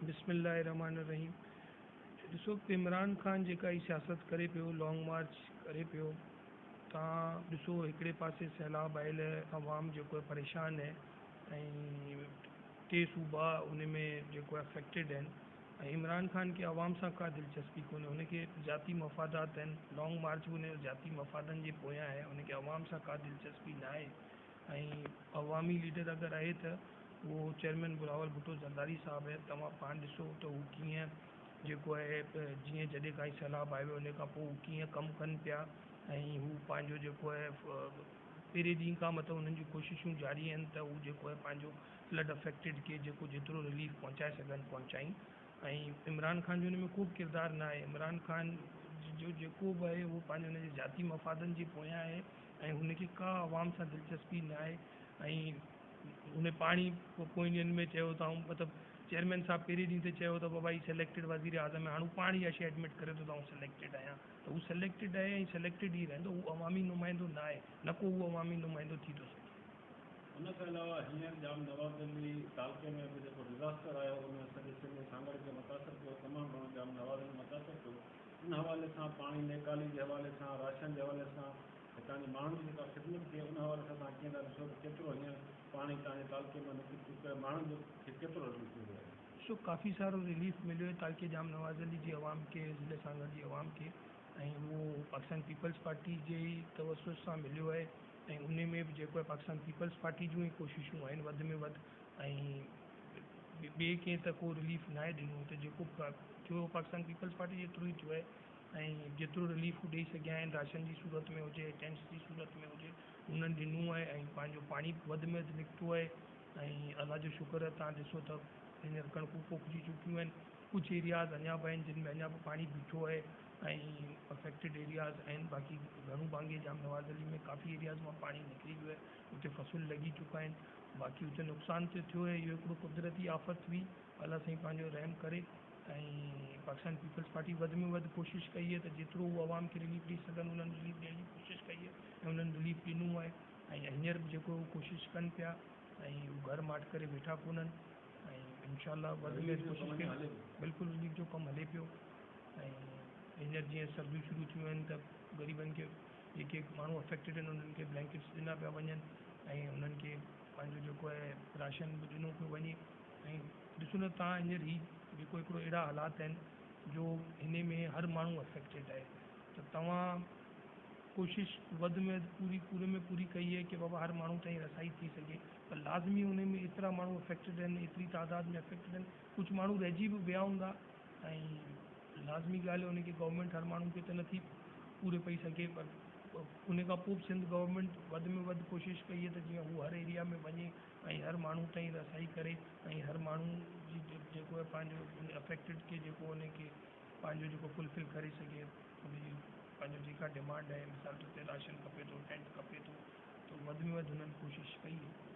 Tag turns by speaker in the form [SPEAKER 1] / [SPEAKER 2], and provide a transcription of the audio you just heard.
[SPEAKER 1] بسم الله الرحمٰن الرحيم ڏسو عمران خان جيڪا هي سياست ڪري پيو لانگ مارچ ڪري پيو تان ڏسو هڪڙي پاسي سيلاب آيل عوام جيڪو آهي پريشان آهي ۽ ٽي صوبا ان ۾ جيڪو آهي افيڪٽيڊ آهن ۽ عمران خان کي عوام سان ڪا دلچسپي ڪونهي ان کي ذاتي مفادات آهن لانگ مارچ به ان جو ذاتي مفادن جي پويان آهي ان کي عوام سان ڪا دلچسپي ناهي ۽ عوامي ليڊر اگر آهي ته اهو چيئرمين بلاول ڀٽو زرداري صاحب آهي توهان پاڻ ڏسو ته هو ڪيئن جيڪو آهي جيئن جڏهن کان هي سيلاب آيو ان کان پوء هو ڪيئن ڪم ڪن پيا ۽ هو پنهنجو جيڪو آهي پهرين ڏينهن کان مطلب انهن جون ڪوششون جاري آهن ته هو جيڪو آهي پنهنجو فلڊ افيڪٽيڊ کي جيڪو جيترو رليف پهچائي سگهن پهچائين ۽ عمران خان جو ان ۾ ڪو به ڪردار نه آهي عمران خان جو جيڪو به آهي اهو پنهنجو ان جي ذاتي مفادن جي پويان آهي ۽ هن کي ڪا عوام سان دلچسپي نه آهي ۽ هن پاڻ ئي پوئين ڏينهن ۾ چيو ته آئون مطلب چيئرمين صاحب پهرين ڏينهن تي چيو ته بابا هي سليڪٽيڊ وزير اعظم آهي هاڻ هو پاڻ اها شيء ايڊمٽ ڪري ٿو ته آئون سليڪٽيڊ آهيان ته هو سليڪٽيڊ آهي ۽ سليڪٽيڊ ئي رهندو هو عوامي نمائندو نه آهي نه ڪو هو عوامي نمائندو ٿي ٿو سگهي.
[SPEAKER 2] ان کان علاوه هينئر ڄام نواز علي تعلقي ۾ به جيڪو ڊزاسٽر آيو ان سڄي سنڌ سانگهڙ کي متاثر ڪيو تمام گهڻو ڄام نواز علي متاثر ٿيو ان حوالي سان پاڻي نيڪالي جي حوالي سان راشن جي حوالي سان هتان جي ماڻهن جي جيڪا خدمت ٿئي ان حوالي سان توهان ڪيئن ٿا ڏسو ته ڪيترو هينئر پاڻي توهان جي تعلقي مان نڪري چڪو آهي ماڻهن جو کي ڪيترو رليف مليو آهي؟
[SPEAKER 1] سو ڪافي سارو رليف مليو آهي تعلقي ڄام نواز علي جي عوام کي ضلعي سانگهڙ جي عوام کي ۽ اهو پاڪستان پيپلز پارٽي جي ئي توسط سان مليو آهي ۽ انهي ۾ به جيڪو آهي پاڪستان پيپلز پارٽي جون ئي ڪوششون آهن وڌ ۾ وڌ ۽ ٻئي ڪنهن ته ڪو رليف ناهي ڏنو ته جيڪو ٿيو پاڪستان پيپلز پارٽي جي ٿرو ئي ٿيو آهي ۽ جيترو رليف هو ڏئي سگهيا آهن راشن جي صورت ۾ هجي ٽينٽس جي صورت ۾ هجي انهن ڏنو آهي ۽ پنهنجو پاڻي به وڌ ۾ وڌ نڪتو آهي ۽ الله جو شڪر آهي تان ڏسو ته هينئر ڪڻڪون پوکجي چڪيون آهن ڪجهه ايرياز اڃا به آهن جن ۾ اڃا به پاڻي بيٺو آهي ۽ افيڪٽيڊ ايرياز آهن باقي گهڻو ڀاڱي ڄام نواز علي ۾ ڪافي ايرياز مان پاڻي نڪري ويو آهي اتي فصل لڳي چڪا آهن باقي اتي نقصان ته ٿيو آهي اهو هڪڙو قدرتي آفت هئي الله سائين پنهنجو رحم ڪري ۽ پاڪستان پيپلز پارٽي وڌ ۾ وڌ ڪوشش ڪئي آهي ته جيترو هو عوام کي رليف ڏئي سگهن انهن رليف ڏيڻ جي ڪوشش ڪئي آهي ۽ انهن رليف ڏنو آهي ۽ هينئر به جيڪو هو ڪوشش ڪن پيا ۽ هو گهر ماٺ ڪري ويٺا ڪونهن ۽ انشاء الله وڌ ۾ وڌ ڪوشش ڪئي بلڪل رليف جو ڪم هلي پيو ۽ هينئر جيئن سرديون شروع ٿيون آهن ته غريبن کي جيڪي ماڻهو افيڪٽيڊ آهن انهن کي بلينڪيٽس ڏنا پيا وڃن ۽ انهن کي پنهنجو جيڪو آهي راشن به ڏنو پيو وڃي ۽ ڏسو نه تان هينئر هي جيڪو هڪڙو اهڙا حالات آهن جو هن ۾ هر ماڻهو افيڪٽيڊ آهي ته توهان ڪوشش وڌ ۾ وڌ پوري پوري ۾ پوري ڪئي آهي ڪي بابا هر ماڻهو تائين رسائي ٿي سگهي پر لازمي ان ۾ ايترا ماڻهو افيڪٽيڊ آهن ايتري تعداد ۾ افيڪٽيڊ آهن ڪجهه ماڻهو رهجي به ويا هوندا ۽ لازمي ڳالهه آهي ان کي گورنمينٽ هر ماڻهو کي ته نٿي پوري پئي سگهي پر ان کان پوء به سنڌ گورنمينٽ وڌ ۾ وڌ ڪوشش ڪئي آهي ته جيئن هو هر ايريا ۾ وڃي ۽ هر ماڻهو تائين رسائي ڪري ۽ هر ماڻهو جي جيڪو آهي پنهنجو ان افيڪٽيڊ کي جيڪو ان کي پنهنجو جيڪو فلفل ڪري سگهي ان جي پنهنجو جيڪا ڊمانڊ آهي مثال طور تي راشن کپي ٿو ٽينٽ کپي ٿو ته وڌ ۾ وڌ هنن ڪوشش ڪئي آهي.